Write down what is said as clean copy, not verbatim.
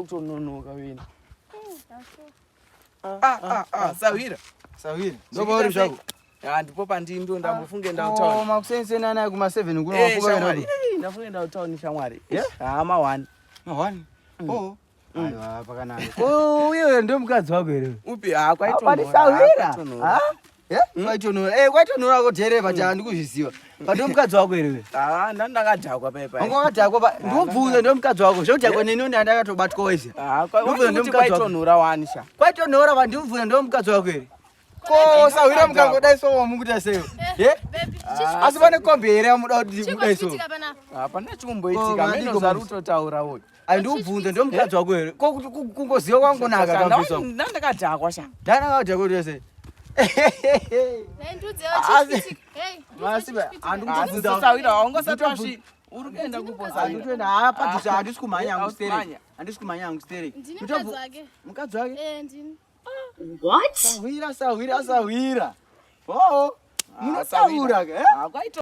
Ndokutononoka wena. Ah, ah, ah, sahwira. Sahwira. Ndopauri zvako. Ah, ndipo pandiri ndo ndambofunge Oh, ndautaura. makuseni nana kuma 7 kuno Eh, wafunga shamwari. wena. Eh, Ndafunge ndautaura shamwari. Yeah? Ah, ma one. Ma 1. Oh. Aiwa pakanaka. Ko uye ndo mukadzi wako here? Upi ah Apati kwaitonhora. sahwira. kwaitonhora. Ah? Eh, kwaitonhora. Eh, kwaitonhora ko dhereva cha ndikuzviziva. Pando mukadzi wako here? Ah, ndandakadhakwa paipa. Wanga wakadhakwa pa ndobvunza ndo mukadzi wako. Zvekudhakwa neni ndi ndakatobatwa wese. Ah, Ndobvunza ndo kwai mukadzi wako. kwaitonhora wani sha. Kwaitonhora pa ndibvunza ndo mukadzi wako here? Ko sahwira mukangodai so wamukuita sei? Eh? Asi pane kombi here yamuda kuti mudai so? Hapana Ko, chikumboitika. madiko Meno zvari musi. kutotaura woyo. Ai ndikubvunza ndo mukadzi wako here? Ko kuti kungoziva kwangu naka kabisa. Ndandakadhakwa sha. Ndakadhakwa kuti sei? Masiba, handikubvunza. Asi sahwira waungosati wasvi. Uri kuenda kupo sahwira. Handikuenda hapa handisi kumhanya hangu Hausi stereki. kumhanya. Handisi kumhanya hangu stereki. Ndini mukadzi wake. Mukadzi wake? Eh, ndini. Sahwira, sahwira, sahwira. Oh, munotaura ke? Eh? Ah, kwaito